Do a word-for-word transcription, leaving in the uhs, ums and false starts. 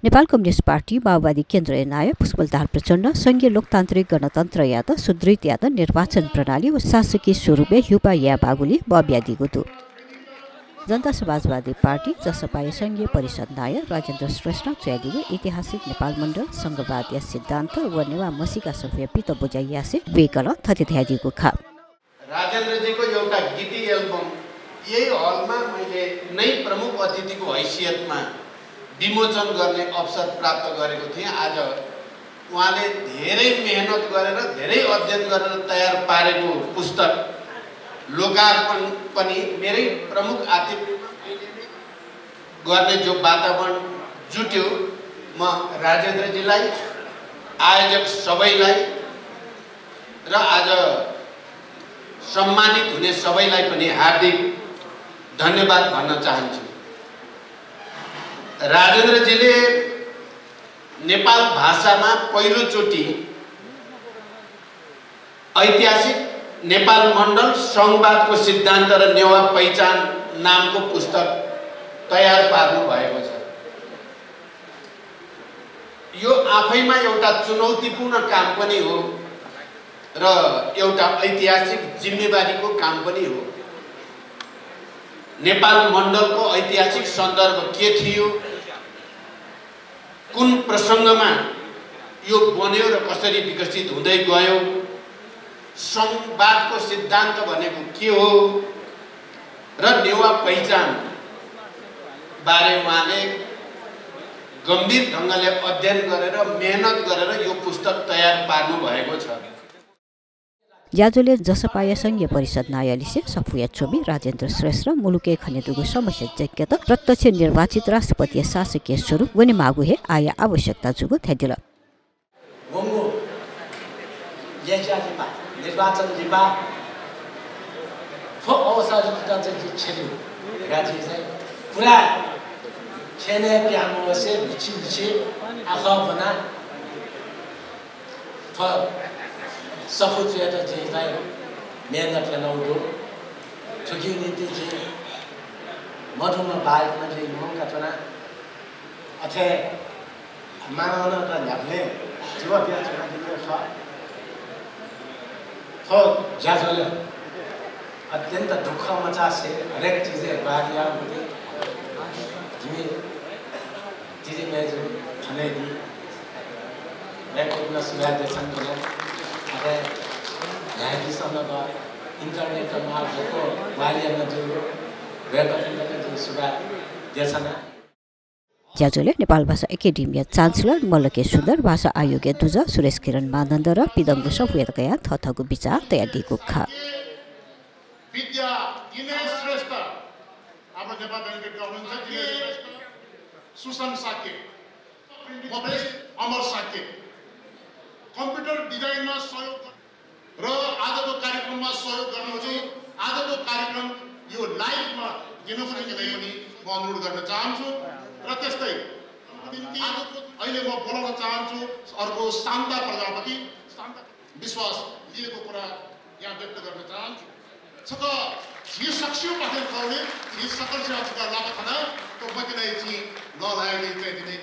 Nepal communist party माओवादी केन्द्रया नायः पुष्पलाल प्रचण्डं संघीय लोकतान्त्रिक गणतन्त्रयात सुदृढ यायेत निर्वाचन प्रणाली व शासकीय स्वरूपय् ह्युपा यायेमाःगुलिइ बः बियादीगु दु। जनता समाजवादी पार्टी, जसपाया संघीय परिषद नायः राजेन्द्र श्रेष्ठं च्वयादीगु ऐतिहासिक नेपाल मण्डल, संघवादया सिद्धान्त व नेवाः म्हसीका सफूया पितब्वज्या यासें वय्कलं थथे धयादीगु खः। राजेन्द्रजीको एउटा गीति एल्बम यही हलमा मैले नै प्रमुख अतिथिको हैसियतमा विमोचन गर्ने अवसर प्राप्त गरेको थिएँ। आज उहाँले धेरै मेहनत गरेर, धेरै अध्ययन गरेर तयार पारेको पुस्तक लोकार्पण पनि मेरै प्रमुख आतिथ्यमा मैले नै गर्ने जो वातावरण जुट्यो, म राजेन्द्रजीलाई, आयोजक सबैलाई र आज सम्मानित हुने सबैलाई पनि हार्दिक धन्यवाद भन्न चाहन्छु। राजेन्द्रजीले नेपाल भाषामा पहिलोचोटि ऐतिहासिक नेपाल मण्डल, संघवादको सिद्धान्त र नेवाः पहिचान नामको पुस्तक तयार पार्नु भएको छ। यो आफैमा एउटा चुनौतीपूर्ण काम पनि हो र एउटा ऐतिहासिक जिम्मेवारीको काम पनि हो। नेपाल मण्डलको ऐतिहासिक सन्दर्भ के थियो, कुन प्रसङ्गमा यो बन्यो र कसरी विकसित हुँदै गयो, संघवादको सिद्धान्त भनेको के हो र नेवाः पहिचान बारे उहाँले गम्भीर ढङ्गले अध्ययन गरेर, मेहनत गरेर यो पुस्तक तयार पार्नु भएको छ। ज्याझ्वलय् जसपाया संघीय परिषद नायःलिसे सफूया च्वमि राजेन्द्र श्रेष्ठं मुलुकय् खनेदुगु समस्या जय्केत प्रत्यक्ष निर्वाचित राष्ट्रपतिया शासकीय स्वरूप वनेमाःगु हे आःया आवश्यकता जूगु धयादिल। वंगु ल्याज्या लिपा, निर्वाचन लिपा थ्व अवसर जुयाः चाहिँ जि छ्यलेगु धकाः जि चाहिँ पुरा छ्यनय् प्याहां वसें मिछि मिछि आखः ब्वना थ्व सफू च्वयेत जिं चाहिँ मेहनत यानागु दु। थुकिया निंतिं जिं मदुम्ह बाहेक नं जिं ल्वंका च्वना। अथे मानवं नं न्ह्याबलें जीवन बियाच्वनादीम्ह खः। थ्व ज्याझ्वलय् अत्यन्त दुःख मचासें हरेक चिजय् ग्वाहालि याःगु दु। जिमि तिजि मय्जु थनय् दी। वय्कःपिन्त सुभाय् देछानाच्वना। अथे न्ह्याइपिन्सं नं internet मार्फत ग्वाहालि यानादीगु वय्कःपिन्त नं जिं सुभाय् देछाना। ज्याझ्वलय् नेपाल भाषा एकेडेमीया चान्सलर मल्ल के सुन्दर, भाषा आयोगया दुजः सुरेश किरण मानन्ध र पिदंगु सफूयात कयाः थःथःगु बिचाः तयादीगु खः। विद्या दिनेश श्रेष्ठ, हाम्रो नेपाल ब्याङ्कका हुनुहुन्छ दिनेश श्रेष्ठ, सुशान्त शाक्य, म पनि अमर शाक्य, computer design मा सहयोग र आजको कार्यक्रममा सहयोग गर्नुहुने, आजको कार्यक्रम यो live मा दिनको निम्ति पनि म अनुरोध गर्न चाहन्छु। र त्यस्तै आजको, अहिले म बोलाउन चाहन्छु अर्को शान्ता प्रजापति, शान्ता विश्वास लिएको कुरा यहाँ व्यक्त गर्न चाहन्छु। छकः झी सकसियापाखें खः नि, झी सकलसिया जिगु लापा खना, त मतिनाया चिं लःल्हायेगु चाहिँ तिनि